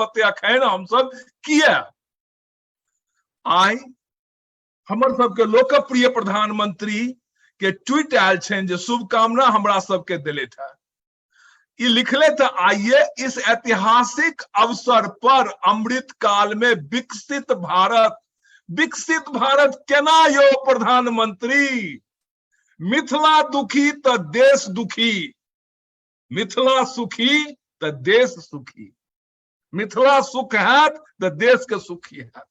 ओते अखन हमसब किया। आइ हमर सबके लोकप्रिय प्रधानमंत्री के ट्वीट आयल छनि जे शुभकामना हमरा सबके देलथि है। ई लिखले थे, आइए इस ऐतिहासिक अवसर पर अमृत काल में विकसित भारत, विकसित भारत केना यो प्रधानमंत्री? मिथिला दुखी त देश दुखी, मिथिला सुखी त देश सुखी, मिथिला सुख हैत त देश के सुखी हैत।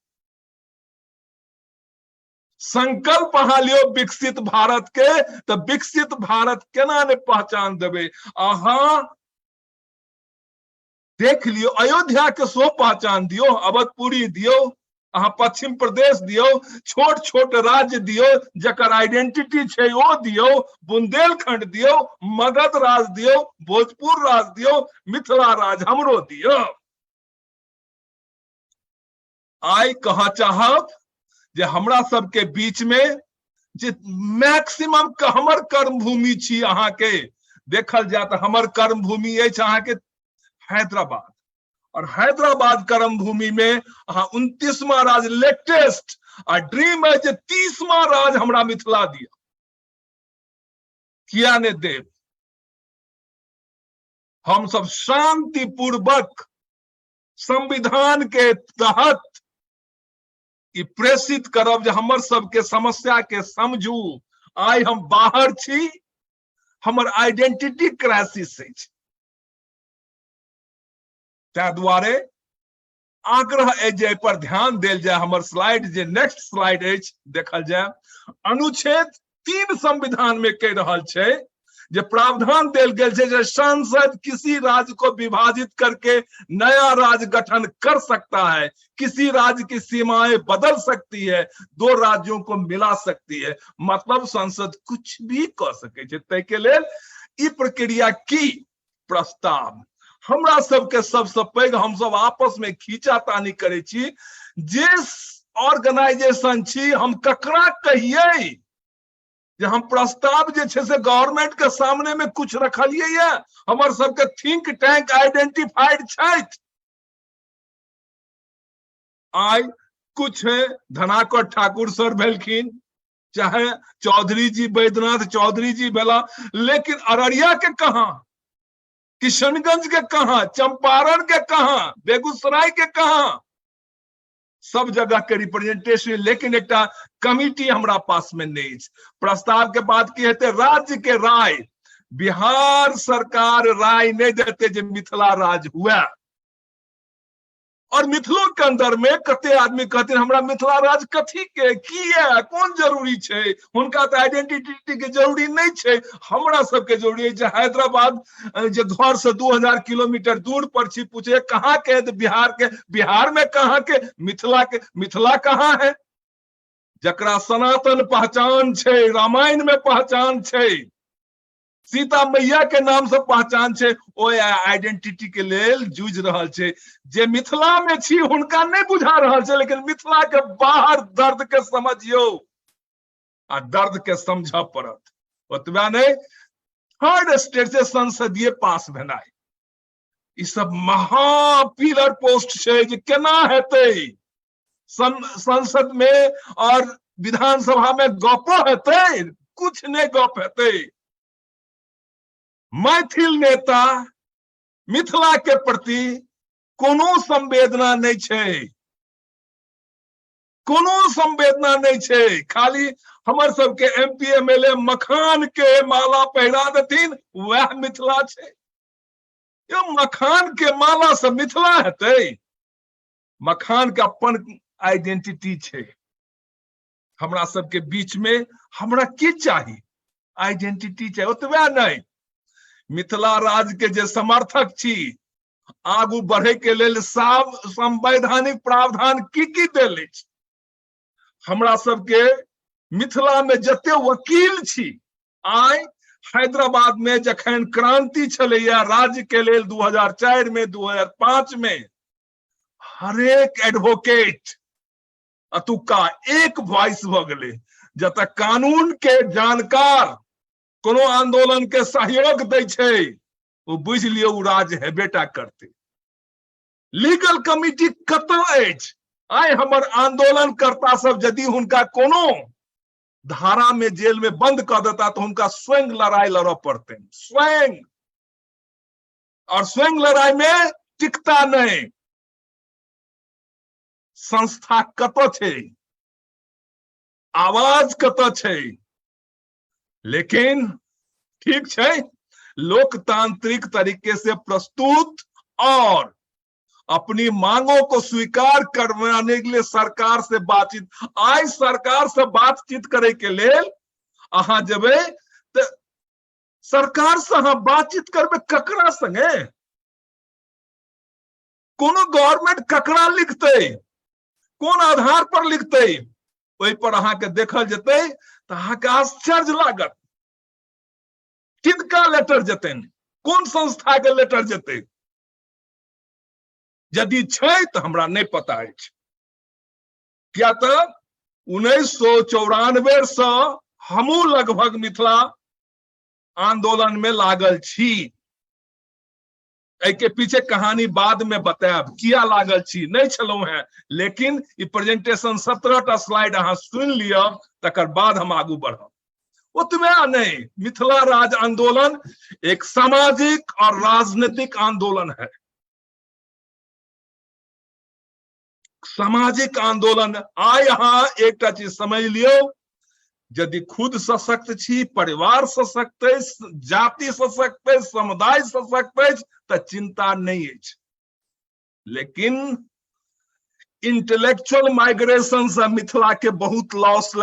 संकल्प अहाँ लियौ विकसित भारत के, तऽ विकसित भारत केना ने पहचान देबै? अहाँ देख लियौ, अयोध्या के सेहो पहचान दियौ, अवधपुरी दियौ, अहाँ पश्चिम प्रदेश दियौ, छोट छोट राज्य दियौ जकर आइडेंटिटी छै ओ दियौ, बुंदेलखंड दियौ, मगध राज दियौ, भोजपुर राज दियौ, मिथिला राज हमरो दियौ। आइ कह चाहब जे हमरा सबके बीच में जे मैक्सिमम हमर कर्मभूमि छी, अहाँके देखल जाय तऽ हमर कर्मभूमि अछि अहाँके हैदराबाद, और हैदराबाद कर्मभूमि में अहाँ 29वां राज लेटेस्ट आ ड्रीम है जे 30वां राज हमरा मिथिला दिया, किया ने देव? हम सब शांतिपूर्वक संविधान के तहत ई प्रेषित करब जे हमर सबके समस्या के समझू। आइ हम बाहर छी, हमर आइडेंटिटी क्राइसिस अछि, ताहि दुआरे आग्रह अछि जे एहि पर ध्यान देल जाय। हमर स्लाइड जे नेक्स्ट स्लाइड अछि देखल जाय, अनुच्छेद 3 संविधान में कहि रहल छै जे प्रावधान देल गेल छै जे संसद किसी राज्य को विभाजित करके नया राज्य गठन कर सकता है, किसी राज्य की सीमाएं बदल सकती है, दो राज्यों को मिला सकती है। मतलब संसद कुछ भी कर सके छै। ताहि के लेल ई प्रक्रिया की प्रस्ताव हमरा सबके सबसे पैघ, हम सब आपस में खींचातानी करै छी जे ऑर्गेनाइजेशन छी, हम ककरा कहियै जे हम प्रस्ताव जे छै से गवर्नमेंट के सामने में कुछ रखलियै ये? हमर सबके थिंक टैंक आइडेंटिफाइड छथि। आइ कुछ धनाकर ठाकुर सर भेलखिन, चाहे चौधरी जी बैद्यनाथ चौधरी जी भेला, लेकिन अररिया के कहाँ, किशनगंज के कहाँ, चंपारण के कहाँ, बेगूसराय के कहाँ, सब जगह के रिप्रेजेंटेशन, लेकिन एकटा कमिटी हमरा पास में नहीं अछि। प्रस्ताव के बाद की हेतै? राज्य के राय, बिहार सरकार राय नहीं देते जे मिथिला राज हुआ। और मिथिलो के अंदर में कते आदमी कहथिन हमरा मिथिला राज कथी के की है, कोन जरूरी छै? हुनका तऽ आइडेंटिटी के जरूरी नहीं छै। हमरा सबके जरूरी है जे हैदराबाद जे घर से 2000 किलोमीटर दूर पर छी, पूछे कहाँ के है? बिहार के। बिहार में कहाँ के? मिथिला के। मिथिला कहाँ है? जकरा सनातन पहचान छै, रामायण में पहचान छै, सीता मैया के नाम से पहचान छै, ओ आइडेंटिटी के लेल जूझि रहल छै। जे मिथिला में छी हुनका नहीं बुझा रहल छै, लेकिन मिथिला के बाहर दर्द के समझियौ आ दर्द के समझ पड़त। ओतबा नहीं, थर्ड स्टेट से संसदीय पास भेनाइ ई सब महा पिलर पोस्ट छै जे केना हेतै? संसद में और विधानसभा में गपो हेतै? कुछ नहीं गप हेतै। मैथिल नेता मिथिला के प्रति कोनो संवेदना नहीं छै, कोनो संवेदना नहीं छै। खाली हमर सबके M P M L A मखान के माला पहिरा देथिन, वएह मिथिला छै। यो मखान के माला से मिथिला हेतै? मखान के अपन आइडेंटिटी छै। हमरा सबके बीच में हमरा की चाही? आइडेंटिटी चाही। ओतबे नहीं, मिथिला राज्य के जे समर्थक छी, आगू बढ़े के लेल संवैधानिक प्रावधान की की देल अछि? हमरा सबके मिथिला में जते वकील छी, आइ हैदराबाद में जखन क्रांति छलैया राज्य के लेल 2004 में, 2005 में, हरेक एडवोकेट अतुका एक वॉइस भऽ गेलै। जतऽ कानून के जानकार कोनो आंदोलन के सहयोग दै छै, ओ बुझि लियौ ओ राज हेबेटा करतै। लीगल कमिटी कतऽ अछि? आइ हमर आंदोलनकर्ता सब यदि हुनका कोनो धारा में जेल में बंद कऽ देता तऽ हुनका स्वयं लड़ाई लड़ऽ पड़तनि, स्वयं, और स्वयं लड़ाई में टिकता नहीं। संस्था कतऽ छै? आवाज कतऽ छै? लेकिन ठीक छै, लोकतांत्रिक तरीके से प्रस्तुत और अपनी मांगों को स्वीकार करवाने के लिए सरकार से बातचीत। आइ सरकार से बातचीत करे के लेल अहाँ जेबै तऽ सरकार से अहाँ बातचीत करबै ककरा संगे? कोनो गवर्नमेंट ककरा लिखतै, कोन आधार पर लिखतै, ओहि पर अहाँके देखल जेतै तऽ अहाँके आश्चर्य लागत। किनका लेटर जेतनि, कोन संस्था के लेटर जेतै? यदि छै तऽ हमरा नहि पता अछि, किया तऽ 1994 से हमहूँ लगभग मिथिला आंदोलन में लागल छी। एहि के पीछे कहानी बाद में बतायब, किया लागल छी, नहीं छलहुं हैं, लेकिन ई प्रेजेंटेशन 17 टा स्लाइड अहाँ सुनि लिअ, तकर बाद हम आगू बढ़ब। ओतबे नहीं, मिथिला राज आंदोलन एक सामाजिक और राजनीतिक आंदोलन है। सामाजिक आंदोलन। आइ अहाँ एकटा चीज समझ लियौ, यदि खुद सशक्त छी, परिवार सशक्त अछि, जाति सशक्त अछि, समुदाय सशक्त अछि, तऽ चिंता नहीं अछि। लेकिन इंटेलेक्चुअल माइग्रेशन से मिथिला के बहुत लॉस